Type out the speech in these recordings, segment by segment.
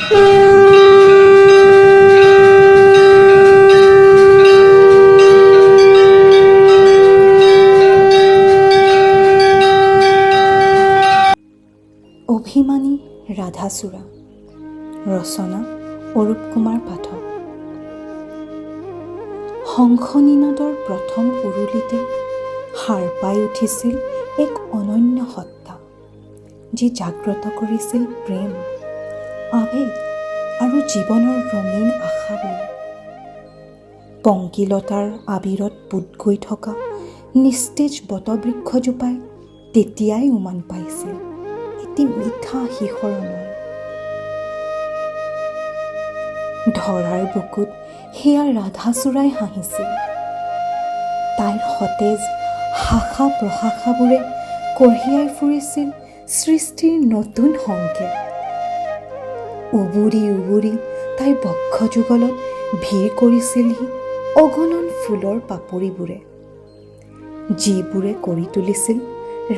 অভিমানী ৰাধাচূড়া। ৰচনা অৰূপ কুমাৰ পাঠক। শংখনিনদৰ প্ৰথম উৰুলিতে সাৰ পাই উঠিছিল এক অনন্য সত্তা, যি জাগ্ৰত কৰিছিল প্ৰেম, আৱেগ আৰু জীৱনৰ ৰঙীন আশাবোৰ। পংকিলতাৰ আবিৰত পোত গৈ থকা নিস্তেজ বটবৃক্ষজোপাই তেতিয়াই উমান পাইছিল এটি মিঠা শিহৰণৰ। ধৰাৰ বুকুত সেয়া ৰাধাচূড়াই হাঁহিছিল। তাইৰ সতেজ শাখা প্ৰশাখাবোৰে কঢ়িয়াই ফুৰিছিল সৃষ্টিৰ নতুন সংকেত। উবুৰি উবুৰি তাইৰ বক্ষযুগলত ভিৰ কৰিছিলহি অগণন ফুলৰ পাপৰিবোৰে, যিবোৰে কৰি তুলিছিল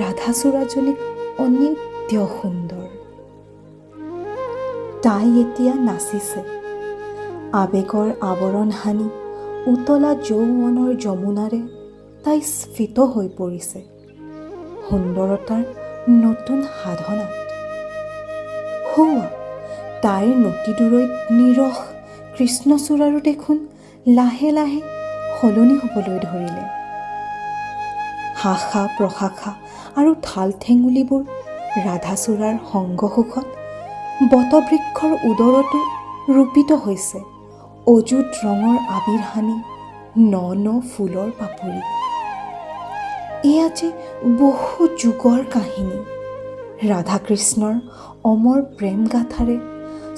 ৰাধাচূড়াজনীক অনিত্য সুন্দৰ। তাই এতিয়া নাচিছে আৱেগৰ আৱৰণ সানি। উতলা যৌৱনৰ যমুনাৰে তাই স্ফীত হৈ পৰিছে সুন্দৰতাৰ নতুন সাধনাত। সৌৱা তাইৰ নতিদূৰৈত নিৰস কৃষ্ণচূড়াৰো দেখোন লাহে লাহে সলনি হ'বলৈ ধৰিলে। শাখা প্ৰশাখা আৰু ঠাল ঠেঙুলিবোৰ ৰাধাচূড়াৰ সংগসুখত বটবৃক্ষৰ উদৰতো ৰূপিত হৈছে অযুত ৰঙৰ আবিৰ সানি ন ন ফুলৰ পাপৰি। এয়া যে বহু যুগৰ কাহিনী, ৰাধাকৃষ্ণৰ অমৰ প্ৰেম গাথাৰে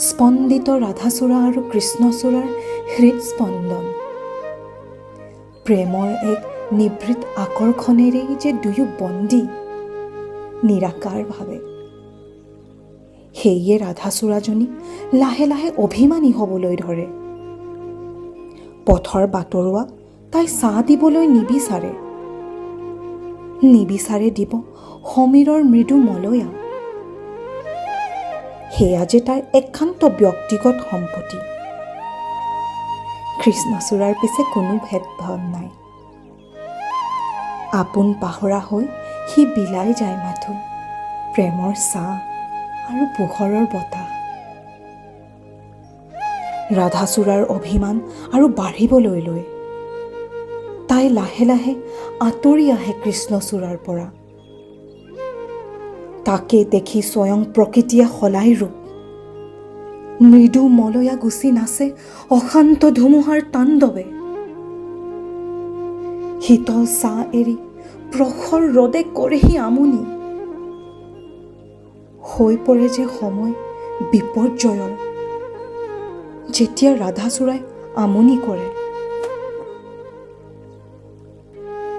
স্পন্দিত ৰাধাচূড়া আৰু কৃষ্ণচূড়াৰ হৃদস্পন্দন। প্ৰেমৰ এক নিভৃত আকৰ্ষণেৰেই যে দুয়ো বন্দী নিৰাকাৰভাৱে। সেয়ে ৰাধাচূড়াজনী লাহে লাহে অভিমানী হ'বলৈ ধৰে। পথৰ বাটৰুৱাক তাই ছাঁ দিবলৈ নিবিচাৰে, নিবিচাৰে দিব সমীৰৰ মৃদু মলয়া। সেয়া যে তাইৰ একান্ত ব্যক্তিগত সম্পত্তি। কৃষ্ণচূড়াৰ পিছে কোনো ভেদভাৱ নাই। আপোন পাহৰা হৈ সি বিলাই যায় মাথোঁ প্ৰেমৰ ছাঁ আৰু পোহৰৰ বতাহ। ৰাধাচূড়াৰ অভিমান আৰু বাঢ়িবলৈ লৈ তাই লাহে লাহে আঁতৰি আহে কৃষ্ণচূড়াৰ পৰা। তাকে দেখি স্বয়ং প্ৰকৃতিয়ে সলাই ৰূপ। মৃদু মলয়া গুচি নাচে অশান্ত ধুমুহাৰ তাণ্ডৱে। শীতল ছাঁ এৰি প্ৰখৰ ৰ'দে কৰেহি আমনি। হৈ পৰে যে সময় বিপৰ্যয়ৰ, যেতিয়া ৰাধাচূড়াই আমনি কৰে।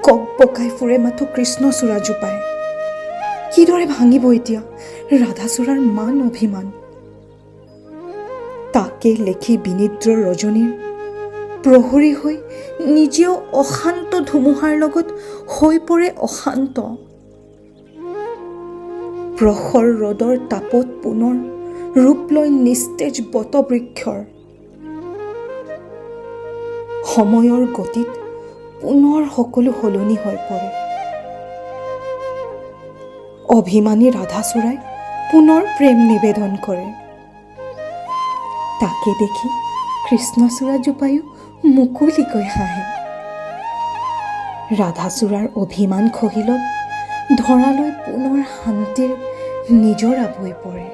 কক বকাই ফুৰে মাথো কৃষ্ণচূড়াজোপাই। কিদৰে ভাঙিব এতিয়া ৰাধাচূড়াৰ মান অভিমান? তাকে লেখি বিনিদ্ৰ ৰজনীৰ প্ৰহৰী হৈ নিজেও অশান্ত ধুমুহাৰ লগত হৈ পৰে অশান্ত। প্ৰখৰ ৰ'দৰ তাপত পুনৰ ৰূপ লয় নিস্তেজ বটবৃক্ষৰ। সময়ৰ গতিত পুনৰ সকলো সলনি হৈ পৰে। অভিমানী ৰাধাচূড়াই পুনৰ প্ৰেম নিবেদন কৰে। তাকে দেখি কৃষ্ণচূড়াজোপায়ো মুকলিকৈ হাঁহে। ৰাধাচূড়াৰ অভিমান খহিলত ধৰালৈ পুনৰ শান্তিৰ নিজৰা বৈ পৰে।